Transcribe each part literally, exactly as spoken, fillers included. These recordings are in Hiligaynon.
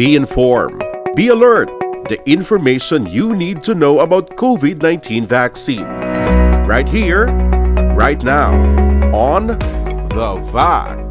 Be informed. Be alert. The information you need to know about COVID nineteen vaccine. Right here, right now, on The Vax.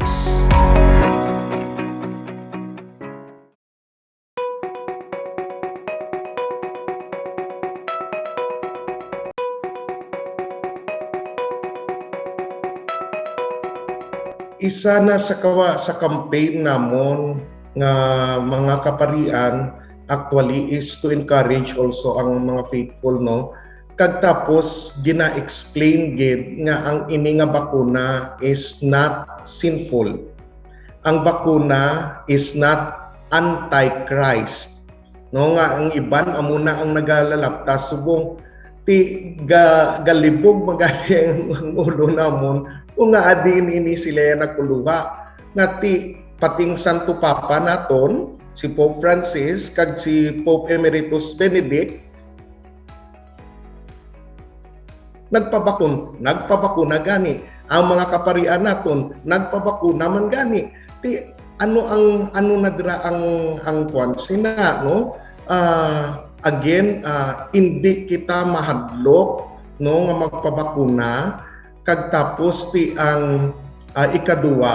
Isa na sa kawa sa campaign namon nga mga kaparian actually is to encourage also ang mga faithful, no? Kag tapos gina-explain gid nga ang ini nga bakuna is not sinful. Ang bakuna is not antichrist, no? Nga ang iban amo na ang nagalalapta subong ti ga, galibog magani ang ulo namon kung nga adin ini sila nagkuluha nga ti pating Santo Papa naton, si Pope Francis kag si Pope Emeritus Benedict, nagpabakun nagpabakuna gani ang mga kaparian naton, nagpabakuna man gani. Ti ano ang ano na dira ang ang kwan sina, no? Ah, again, ah, hindi kita mahadlok, no, nga magpabakuna kag tapos ti ang ah, ikaduwa,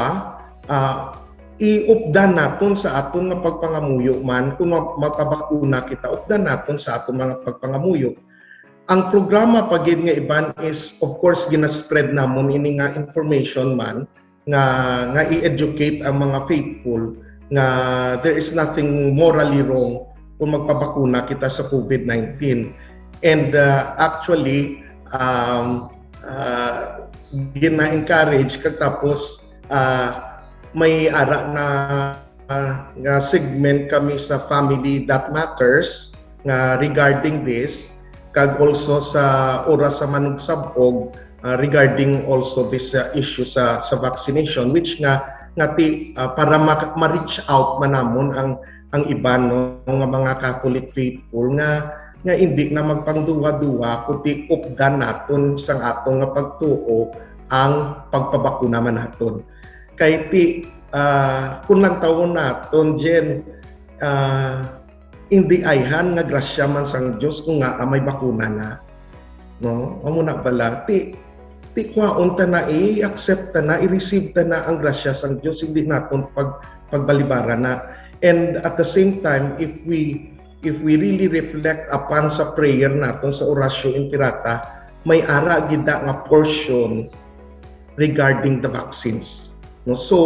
ah, iupdan naton sa aton nga pagpangamuyo man kung ma- magpabakuna kita, updan naton sa aton mga pagpangamuyo. Ang programa pa gid nga iban is, of course, ginaspread namon ini nga information man nga nga i-educate ang mga faithful nga there is nothing morally wrong kung magpabakuna kita sa COVID nineteen. And uh, actually, um, uh, gina-encourage kag tapos uh, may ara na uh, nga segment kami sa Family That Matters nga regarding this, kag also sa Oras sa Manugsab-og, uh, regarding also this uh, issue sa sa vaccination, which nga nga ti uh, para ma- ma-reach out man namon ang ang iban, no, nga mga Catholic faithful nga nga hindi na magpangduwa-duwa kundi updan naton sang aton nga pagtuo ang pagpabakuna man naton. Kay ti uh, kung lang tawon naton, Jen, uh, hindi ayhan nga grasya man sang Dios kung nga may bakuna na. No? Amo na bala. Ti, ti kwaon ta na, i-accept ta na, i-receive ta na ang grasya sang Dios, hindi naton pag pagbalibara na. And at the same time, if we if we really reflect upon sa prayer naton sa Oratio Imperata, may ara gid nga portion regarding the vaccines. No? So,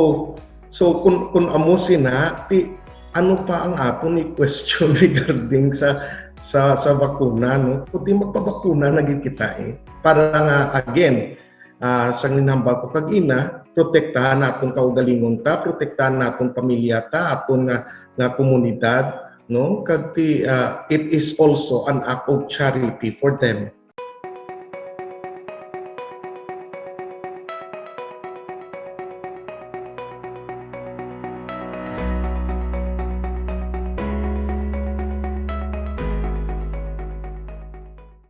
so kung, kung amo sina, ti, ano pa ang aton i-question regarding sa sa sa bakuna, no? Kundi magpabakuna na gid kita eh. Para nga, again, uh, sang linambal ko kagina, protektahan naton kaugalingon ta, protektahan naton pamilya ta, aton nga nga komunidad, no? Kag ti, uh, it is also an act of charity for them.